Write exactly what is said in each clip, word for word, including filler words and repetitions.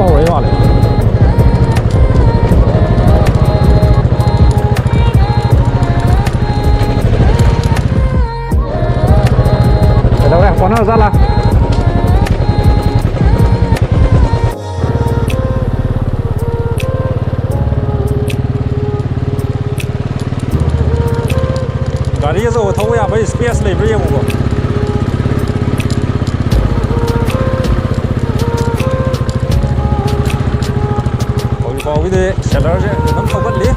ꯍꯧꯔꯛꯏ ꯃꯥꯜꯂꯦ꯫ ꯀꯩꯗꯧꯔꯦ? ꯀꯣꯟꯅꯔ ꯖꯥꯠꯂꯥ? ꯒꯥꯔꯤ ꯑꯆꯧꯕ ꯊꯧꯕ ꯌꯥꯕꯒꯤ space ꯂꯩꯕ꯭ꯔꯥ ꯌꯦꯡꯉꯨꯀꯣ꯫ ꯍꯧꯖꯤꯛ ꯐꯥꯎꯒꯤꯗꯤ ꯁꯦꯂꯔꯁꯦ ꯑꯗꯨꯝ ꯊꯧꯒꯠꯂꯤ꯫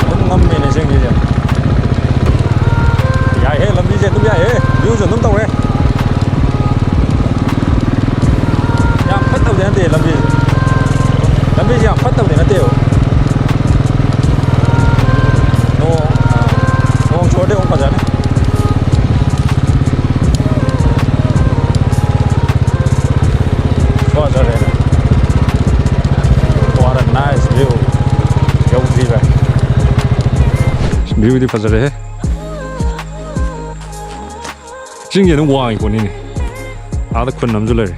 ꯑꯗꯨꯝ ꯉꯝꯃꯦꯅꯦ ꯆꯤꯡꯁꯤꯁꯦ꯫ ꯌꯥꯏꯍꯦ, ꯂꯝꯕꯤꯁꯦ ꯑꯗꯨꯝ ꯌꯥꯏꯍꯦ, viewꯁꯨ ꯑꯗꯨꯝ ꯇꯧꯋꯦ꯫ ꯌꯥꯝ ꯐꯠꯇꯕꯗꯤ ꯅꯠꯇꯦ ꯂꯝꯕꯤꯁꯦ꯫ ꯂꯝꯕꯤꯁꯦ ꯌꯥꯝ ꯐꯠꯇꯕꯗꯤ ꯅꯠꯇꯦꯕ꯫ ꯅꯣꯡ, ꯅꯣꯡ ꯆꯨꯔꯗꯤ ꯑꯃꯨꯛ ꯐꯖꯅꯤ꯫ ꯐꯖꯔꯦꯅꯦ꯫ What a nice view. ꯌꯧꯗ꯭ꯔꯤꯕ꯫ Viewꯗꯤ ꯐꯖꯔꯦꯍꯦ꯫ ꯆꯤꯡꯁꯦ ꯑꯗꯨꯝ ꯋꯥꯡꯉꯤ ꯄꯣꯠꯅꯤꯅꯦ꯫ ꯑꯥꯗ ꯈꯨꯟ ꯑꯃꯁꯨ ꯂꯩꯔꯦ꯫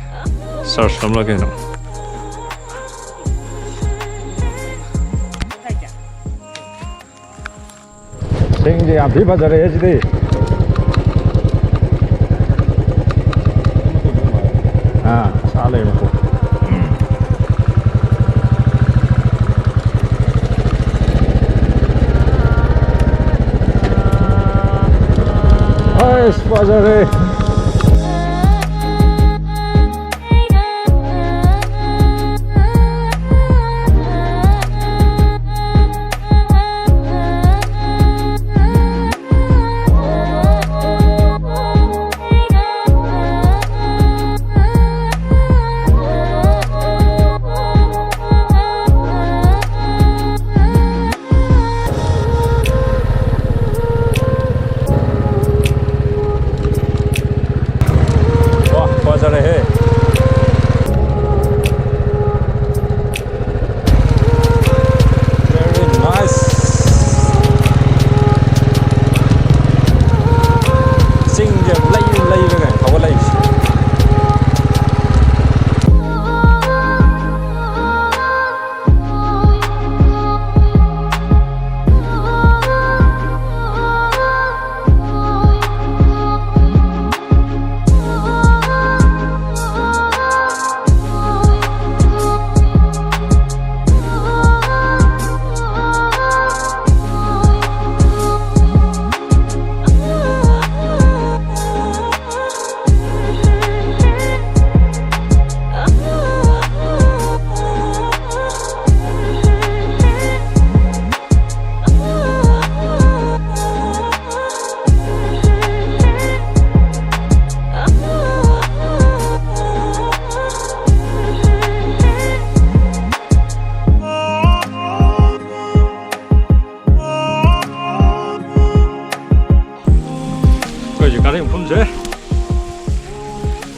Church ꯑꯃꯂ ꯀꯩꯅꯣ꯫ ꯆꯤꯡꯁꯦ ꯌꯥꯝ ꯊꯤ ꯐꯖꯔꯦꯍꯦ ꯁꯤꯗꯤ꯫ ꯑꯥ, ꯑꯁꯥ ꯂꯩ ꯃꯈꯣꯡ꯫ ꯑꯁ, ꯐꯖꯔꯦ꯫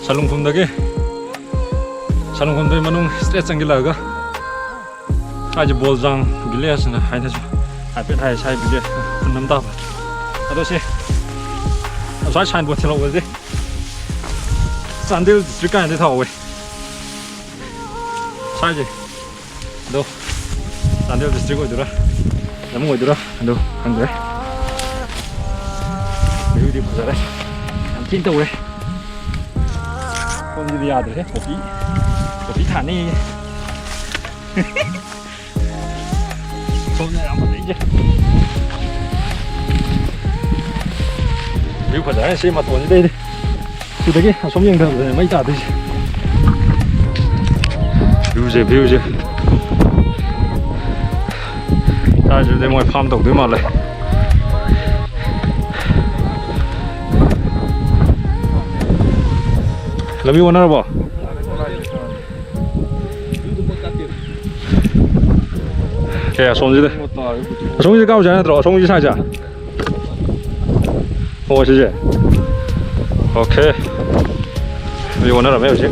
ꯁꯂꯨꯡꯐꯝꯗꯒꯤ, ꯁꯂꯨꯡꯐꯝꯗꯒꯤ ꯃꯅꯨꯡ straight ꯆꯪꯁꯤꯜꯂꯛꯑꯒ ꯁ꯭ꯋꯥꯏꯁꯦ ꯕꯣꯜꯖꯥꯡ village ꯅ ꯍꯥꯏꯅꯁꯨ ꯍꯥꯏꯐꯦꯠ ꯍꯥꯏ꯫ ꯁ꯭ꯋꯥꯏ village ꯈꯨꯟ ꯑꯃ ꯇꯥꯕ꯫ ꯑꯗꯣ ꯁꯤ ꯑꯁ꯭ꯋꯥꯏ sign board ꯊꯦꯠꯍꯧꯕꯁꯦ ꯆꯥꯟꯗꯦꯜ district ꯀꯥꯏꯅꯗꯤ ꯊꯥꯍꯧꯋꯦ꯫ ꯁ꯭ꯋꯥꯏꯁꯦ ꯑꯗꯣ ꯆꯥꯟꯗꯦꯜ district ꯑꯣꯏꯗꯣꯏꯔꯥ, ꯂꯝ ꯑꯣꯏꯗꯣꯏꯔꯥ ꯑꯗꯣ ꯈꯪꯗ꯭ꯔꯦ꯫ View ꯗꯤ ꯐꯖꯔꯦ, ꯌꯥꯝ ꯊꯤꯅ ꯇꯧꯔꯦ꯫ ꯁꯣꯝꯁꯤꯗꯤ ꯌꯥꯗ꯭ꯔꯦꯍꯦ, ꯀꯣꯐꯤ, ꯀꯣꯐꯤ ꯊꯥꯅꯩꯌꯦ꯫ ꯁꯣꯝꯗ ꯌꯥꯝ ꯐꯖꯩꯁꯦ꯫ View ꯐꯖꯔꯦ ꯁꯤ ꯃꯇꯣꯟꯁꯤꯗꯩꯗꯤ꯫ ꯁꯤꯗꯒꯤ ꯑꯁꯣꯝ ꯌꯦꯡꯊꯕꯗꯅꯦ ꯃꯩ ꯇꯥꯗꯣꯏꯁꯦ꯫ View ꯁꯦ, view ꯁꯦ꯫ ꯁ꯭ꯋꯥꯏꯁꯤꯗꯤ ꯃꯣꯏ farm ꯇꯧꯗꯣꯏ ꯃꯥꯜꯂꯦ꯫ ꯂꯝꯕꯤ ꯑꯣꯟꯅꯔꯕꯣ? ꯑꯦ, ꯑꯁꯣꯝꯁꯤꯗ, ꯑꯁꯣꯝꯒꯤꯁꯦ ꯀꯥꯎꯁꯦ ꯍꯥꯏ ꯅꯠꯇ꯭ꯔꯣ? ꯑꯁꯣꯝꯒꯤ side ꯁꯦ? ꯑꯣ, ꯁꯤꯁꯦ꯫ Okay꯫ ꯃꯤ ꯑꯣꯟꯅꯔꯝꯃꯦ ꯍꯧꯖꯤꯛ꯫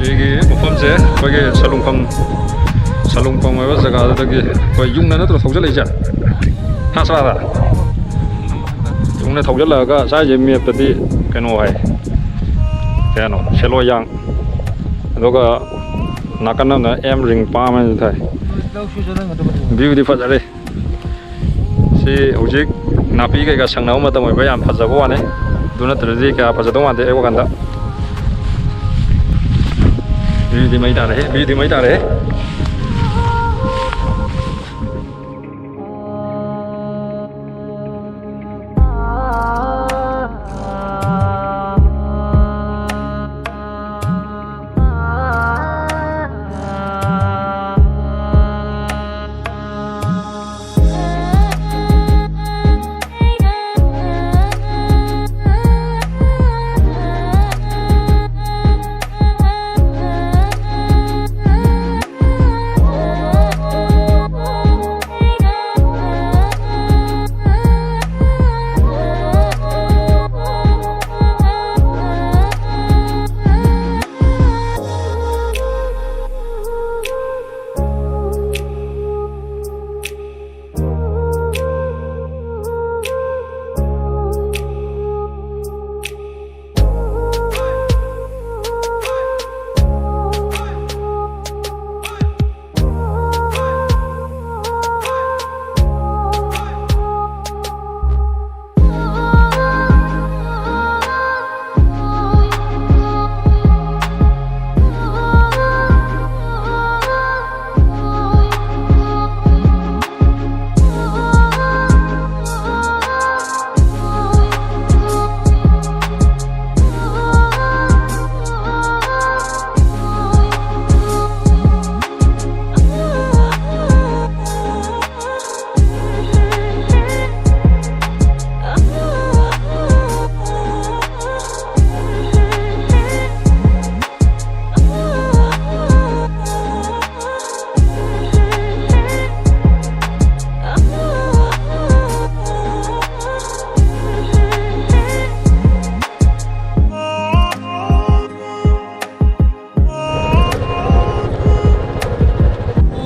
ꯁꯤꯒꯤ ꯃꯐꯝꯁꯦ ꯑꯩꯈꯣꯏꯒꯤ ꯁꯂꯨꯡꯐꯝ, ꯁꯂꯨꯡꯐꯝ ꯍꯥꯏꯕ ꯖꯒꯥꯗꯨꯗꯒꯤ ꯑꯩꯈꯣꯏ ꯌꯨꯝꯅ ꯅꯠꯇ꯭ꯔꯣ ꯊꯧꯖꯤꯜꯂꯛꯏꯁꯦ? ꯍꯥ, ꯁꯂꯥꯗ? ꯌꯨꯝꯅ ꯊꯧꯖꯤꯜꯂꯛꯑꯒ ꯁ꯭ꯋꯥꯏꯁꯦ map ꯇꯗꯤ ꯀꯩꯅꯣ ꯍꯥꯏ, ꯀꯩꯅꯣ, ꯁꯦꯂꯣꯌꯥꯡ, ꯑꯗꯨꯒ ꯅꯥꯀꯟ ꯑꯃꯅ ꯑꯦꯝ ꯔꯤꯡ ꯄꯥꯝ ꯍꯥꯏꯅ ꯊꯥꯏ꯫ View ꯗꯤ ꯐꯖꯔꯦ꯫ ꯁꯤ ꯍꯧꯖꯤꯛ ꯅꯥꯄꯤ ꯀꯩꯀꯥ ꯁꯪꯅꯕ ꯃꯇꯝ ꯑꯣꯏꯕ ꯌꯥꯝ ꯐꯖꯕ ꯋꯥꯅꯤ꯫ ꯑꯗꯨ ꯅꯠꯇ꯭ꯔꯗꯤ ꯀꯌꯥ ꯐꯖꯗꯧ ꯃꯥꯟꯗꯦ ꯑꯩ ꯋꯥꯈꯟꯗ꯫ View ꯗꯤ ꯃꯩ ꯇꯥꯔꯦꯍꯦ, view ꯗꯤ ꯃꯩ ꯇꯥꯔꯦꯍꯦ꯫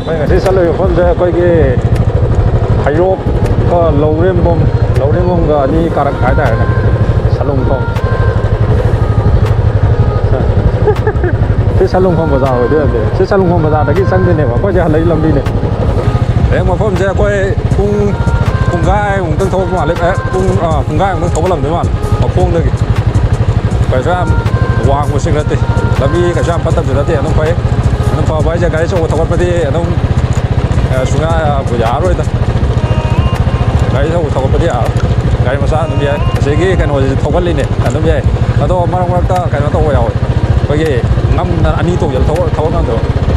ꯑꯩꯈꯣꯏ ꯉꯁꯤ ꯆꯠꯂꯨꯏ ꯃꯐꯝꯁꯦ ꯑꯩꯈꯣꯏꯒꯤ ꯍꯩꯔꯣꯛꯀ ꯂꯧꯔꯦꯝꯕꯝ, ꯂꯧꯔꯦꯝꯕꯝꯒ ꯑꯅꯤ ꯀꯥꯔꯛ ꯍꯥꯏꯇꯥꯔꯦꯅꯦ, ꯁꯂꯨꯡꯐꯝ꯫ ꯁꯤ ꯁꯂꯨꯡꯐꯝ ꯕꯖꯥꯔ ꯑꯣꯏꯗꯣꯏꯔꯗꯤ, ꯁꯤ ꯁꯂꯨꯡꯐꯝ ꯕꯖꯥꯔꯗꯒꯤ ꯆꯪꯗꯣꯏꯅꯦꯕ, ꯑꯩꯈꯣꯏꯁꯦ ꯍꯜꯂꯛꯏ ꯂꯝꯕꯤꯅꯦ꯫ ꯍꯌꯦꯡ ꯃꯐꯝꯁꯦ ꯑꯩꯈꯣꯏ ꯄꯨꯡ ꯄꯨꯡꯈꯥꯏꯃꯨꯛꯇꯪ ꯊꯧꯒꯠꯄ ꯃꯥꯜꯂꯦ꯫ ꯑꯦ, ꯄꯨꯡ, ꯑꯥ, ꯄꯨꯡꯈꯥꯏꯃꯨꯛꯇꯪ ꯊꯧꯒꯠꯂꯝꯗꯣꯏ ꯃꯥꯜꯂꯦ ꯃꯈꯣꯡꯗꯒꯤ꯫ ꯀꯩꯁꯨ ꯌꯥꯝ ꯋꯥꯡꯕꯁꯨ ꯅꯠꯇꯦ, ꯂꯝꯕꯤ ꯀꯩꯁꯨ ꯌꯥꯝ ꯐꯠꯇꯕꯁꯨ ꯅꯠꯇꯦ, ꯑꯗꯨꯝ ꯐꯩ꯫ ꯑꯗꯨꯝ ꯐꯕ ꯍꯥꯏꯁꯦ, ꯒꯥꯔꯤ ꯑꯆꯧꯕ ꯊꯧꯒꯠꯄꯗꯤ ꯑꯗꯨꯝ, ꯑ, ꯁꯨꯡꯌꯥ ꯌꯥꯔꯔꯣꯏꯗ꯫ ꯒꯥꯔꯤ ꯑꯆꯧꯕ ꯊꯧꯒꯠꯄꯗꯤ ꯌꯥꯔꯣꯏ, ꯒꯥꯔꯤ ꯃꯆꯥ ꯑꯗꯨꯝ ꯌꯥꯏ꯫ ꯑꯁꯤꯒꯤ ꯀꯩꯅꯣꯁꯤꯁꯨ ꯊꯧꯒꯠꯂꯤꯅꯦ, ꯑꯗꯨꯝ ꯌꯥꯏ꯫ ꯑꯗꯣ ꯃꯔꯛ ꯃꯔꯛꯇ ꯀꯩꯅꯣ ꯇꯧꯕ ꯌꯥꯎꯋꯦ, ꯑꯩꯈꯣꯏꯒꯤ ꯉꯝꯗꯅ ꯑꯅꯤ ꯇꯣꯡꯁꯤꯜꯂ ꯊꯧꯒꯠ-, ꯊꯧꯒꯠ ꯉꯝꯗꯕ꯫